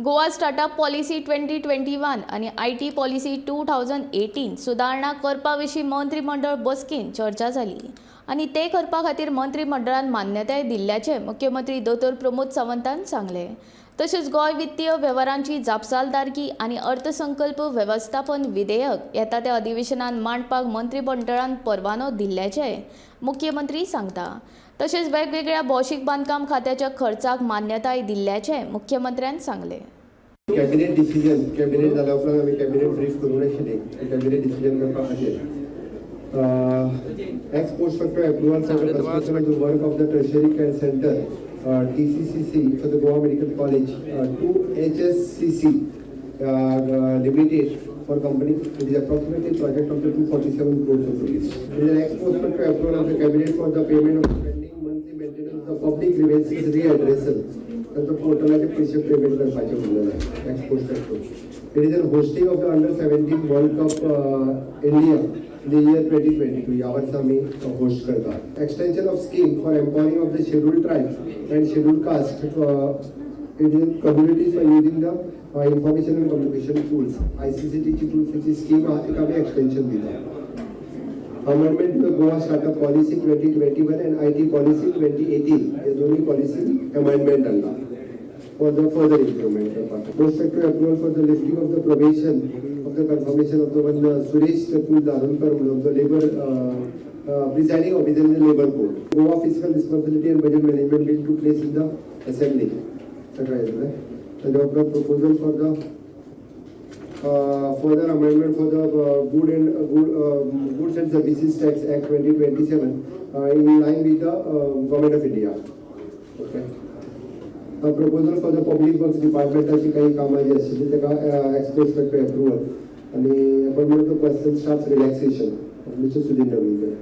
Goa startup policy 2021 आनी IT policy 2018 सुदारणा करपा विशीं मंत्रीमंडळ बसकेन चर्चा जाली आनी ते करपा खातीर मंत्रीमंडळान मान्यताय दिल्ल्याचें मुख्यमंत्री दोतोर प्रमोद सावंतान सांगलें. तशेंच गोंय वित्तीय वेव्हारांची जापसालदारकी आनी अर्थसंकल्प वेवस्थापन विधेयक येता त्या अधिवेशनान मांडपाक मंत्रीमंडळान परवानो दिल्ल्याचें मुख्यमंत्री सांगता. तशेंच वेगवेगळ्या भौशीक बांदकाम खात्याच्या खर्चाक मान्यताय दिल्ल्याचें मुख्यमंत्र्यान सांगलें. कॅबिनेट डिसिजन, कॅबिनेट जाल्या उपरांत आमी कॅबिनेट ब्रीफ करूंक नाशिल्ली. कॅबिनेट डिसिजन करपा खातीर ex post facto approval for the construction of the work of the tertiary care centre, TCCC, for the Goa Medical College to HSCC Limited for company. It is approximately project of the 247 crores of rupees. It is an ex post facto approval of the cabinet for the payment of pending monthly maintenance of the public grievances redressal. तांचो पोर्टलाचे पयशे payment करपाचे उरलेले ex post facto. It is an hosting of the Under 17 World Cup, India, in the year 2022. ह्या वर्सा आमी host करता. Extension of scheme for empowering of the scheduled tribes and scheduled caste it is communities for using the information and communication tools. आयसीसीटीची टूल्साची scheme आहा, तिका आमी extension दिता. Amendment to the Goa Startup Policy 2021 and IT Policy 2018, हे दोन्ही policy amendment आणला for the further improvement करपाक. Post facto approval for the lifting of the probation of the confirmation of the one Suresh Chatur Darunkar म्हणून the labour presiding officer in the labour court. Goa Fiscal Responsibility and Budget Management Bill to place in the assembly सगळं येतलें. ताच्या उपरांत proposal for the further amendment for the Goods and Services Tax Act 2027 in line with the Government of India. Okay. A proposal for the Public Works Department ची काही कामां जी आशिल्ली ताका एक्स पोस्ट फॅक्टो एप्रुवल आनी appointment of personal staff relaxation, Mister Sudin Navinkar.